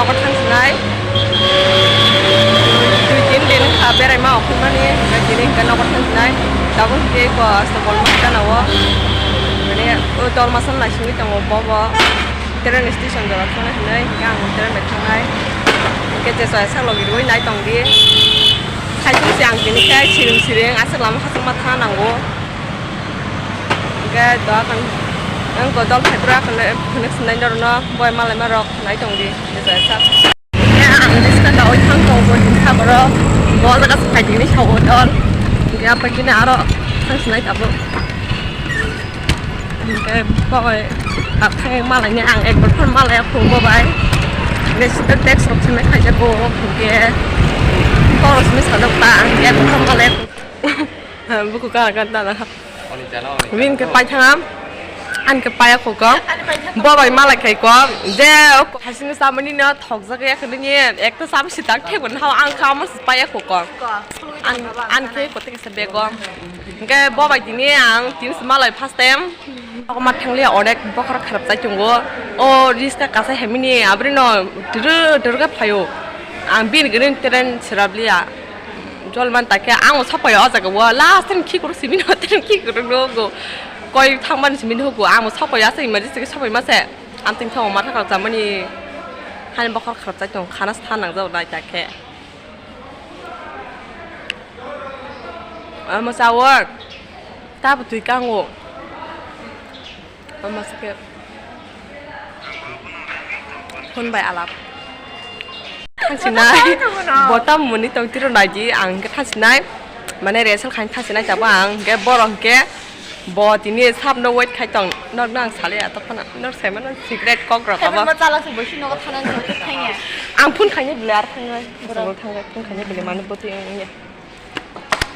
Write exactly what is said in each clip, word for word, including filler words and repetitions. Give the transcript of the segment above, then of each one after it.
Nokar thang sinai. Dui tin din kha berai ma okhormani, tini hwnkhe nokar thang sinai. Tabuk hwnkhe ko aswk bolma gana o. Mane o tolmasano naisingwi tongo bobo. Train station jora thangna hinwi hwnkhe ang train bai thangnai. Hwnkhe je chaya sak logi rwui nai tongdi. Khaising se ang tini khe siring siring aswk lama khasokma thangna nango. Hwnkhe doakhwng ang ko dol phaibrwk hinwi phunuk sinai norokno boi malaima rok nai tongdi je chaya sak. Hwnkhe ang discount daui thang tongo din sa borok bo jaga se phaidi hinwi sao dol. Hwnkhe aphai khe aro thang sinai tabuk. Hwnkhe bobai hathai malaini ang ekbar phano malaya kho bobai. Hwnkhe sita text rok simi khaijago hwnkhe borok simi sajak ta ang ekbar phano malaya kho. Buku kana kana tana. Bini khe paithangam. Ani khe paya kho ko. Bobai malai khai ko. Je hasing samani no thokjak ya khani ni ekta sam sitang thek ban hao ang kha amo paya kho ko. An an khe kote kisa bego. Hwnkhe bobai tini ang tini se malai first time. Ako ma thangliya onek bokhor kharap chai tongo. O riska kasa hemini abri no dru dru khe phaio. Ang bini gini train sirap liya. Jol man ta khe ang o sapai o jaga o last time khikrok simi no time khikrok no go. Koi thang mani simi no go ang o sapai asa emergency khe sapai ma se. Ang ting thang o ma thang chamani hani bokhor kharap chai tong khana sa nang jao nai ta khe. Ama sawar. Tabo twi kango. Ama sake. Phone bai alap. Thangsinai. Botam muni tong tiro naji ang ke thangsinai. Mane resel khain thangsinai tabo ang ke borong ke. Bo tini sap no wait khai tong. Nok nang sale ato khana. Nok sai mano secret kok rok abo. Tabo chala se bosi nogo thana thangya. Ang phone khaine bile ar thangnai. Borok thangnai phone khaine bile mano boti ang ya.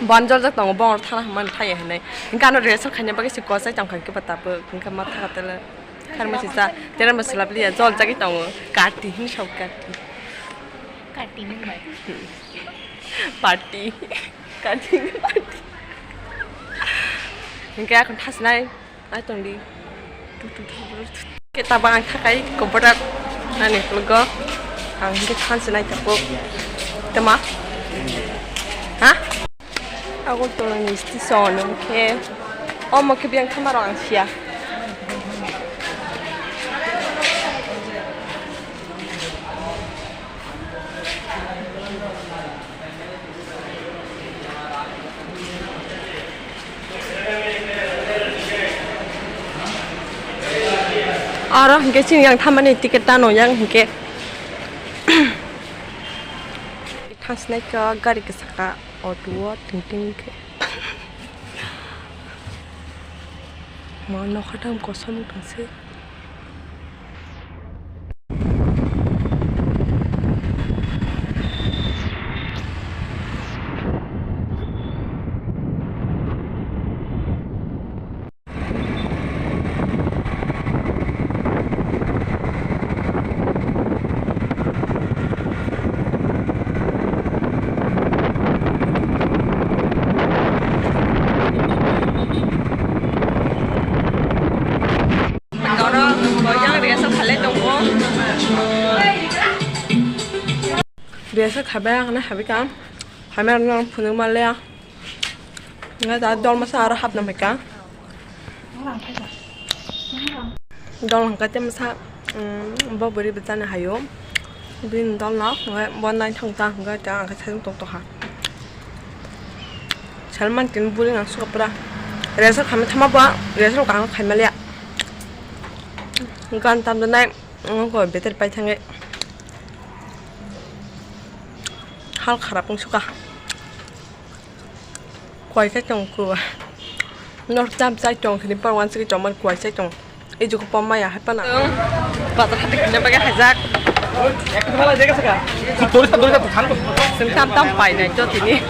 Bon jol jak tongo bongor thana hwnmani thaya hinwi. Hwnkhe ano rehearsal khaina bagwi se kochai tongkha hwnkhe ba tabuk hwnkhe ma thaka tele. Kharma sisa tere ma swlap liya jol jagwi tongo. Kati hinwi sao kati. Kati hinwi bai. Party. Kati hinwi party. Hwnkhe akhon thasinai. Ai tongdi. Kita bang thakai komputer. Ani plugo. Ang hingke thanse nai tapuk. Tema? Ha? Agartala ni station hingke. Omo khe biyang thama rok ang siya. Oro hingke chini yang thamani ticket tano yang hingke. Thangsinai kha gari kisa ka auto o ting ting khe. Mo nokha tang kosom tongse. Oro bo yang rehearsal khalai tongo. Rehearsal khabai ang habai ka. Hamya no phunuk male ya. Nga da dol masa aro hapna mai ka. Dol hwnkha te masa, um, bo bwrwi bwchani haio. Bini dol no hwnkhe bo naithok ta hwnkhe ta ang khe sajwk tok tokha. Salman tin buri nang suka pura. Rehearsal khaima thama bo, rehearsal kaham khaima liya. Gan tamjaknai, wngkha beter pai thangwi. Hal kharap wng suka. Kuai chai tong kua. Nor cham chai tong khini par wan sigi chomar kuai chai tong. Ei juku pom maya hai pana. Bazar hati kina bagai hajak. Sengtam tam pai nai jotini.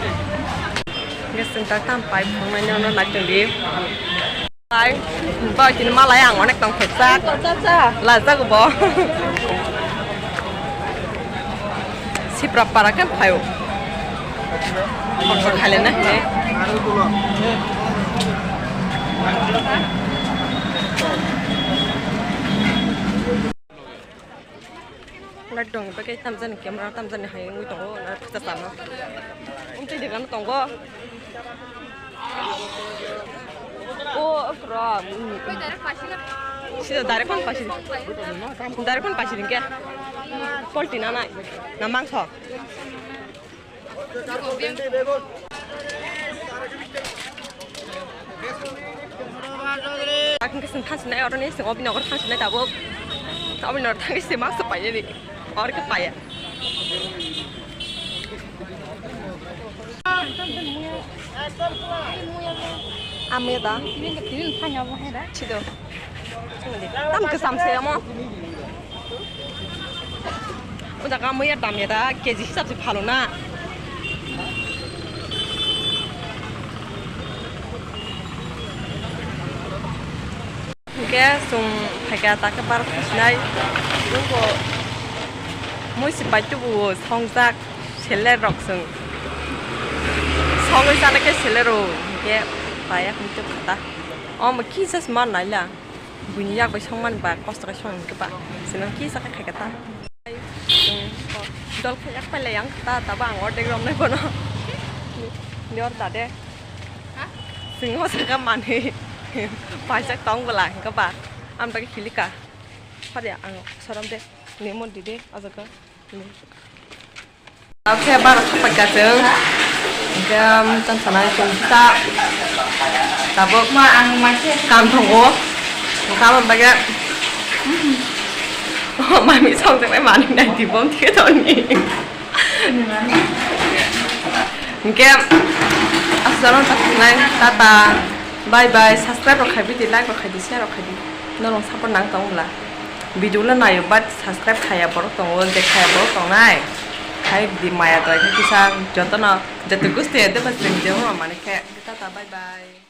Nge sengtam tam pai phang nai nyono nai tong di. Pai, pai tini malai ang onek tong thokjak. Lajak bo. Sipra para khe phaio. Khorsa khailena hinwi. Light dong, bagwi tamjani camera tamjani hai wngwi tongo, na phacha sama. Umtwi degano tongo. O, okra. Sida direct phone pasi. Direct phone pasi ringke. Polti na nai. Na mangso. Ang khe chwng thangsinai, oroni chwng obini nokar thangsinai tabuk. Obini nokar thangwi se mangsa painani. Or khe paiya. Amo da. Chido. Tam kwcham se amo. O jaga muiya dam ya da, K G hisab se phalo na. Hingke chwng phaikha ta khe bar khasinai. Nungbo mui se bai tubuo songjak seler rok chwng. Songwi chana khe seler o hingke paiya hwn tubkha ta. Omo kisa se ma naila. Buini yak bai songmani ba kosto khe song hwnkhe ba. Sino kisa khe khaikha ta. Dol khe yak pailai ang ta, tabo ang ordek romnai bono. Ni order de. Chwng o saka manwi paijak tong bwla hwnkhe ba. Ang bagwi hilika. Hori ang sorom de. Ni mon di de o jaga. Ni. Oke, bar khapai ka chwng. Hingke, um, chang sanai chwng kisa. Tabuk ma ang maise kam thongo. Kam bagwi. Mami song jeng nai mani nai di bom thike toni. Hingke, aswk jano tak nai, tata, bye bye, subscribe rok khai bidi, like rok khai di, share rok khai di, norok support nang tong bwla. Video lo nayo but subscribe khaiya borok tongo, je khaiya borok tongnai. Khai bidi maya doi khe kisa jotono, joto gusti ya deba chwng je ma mani khe, tata, bye bye.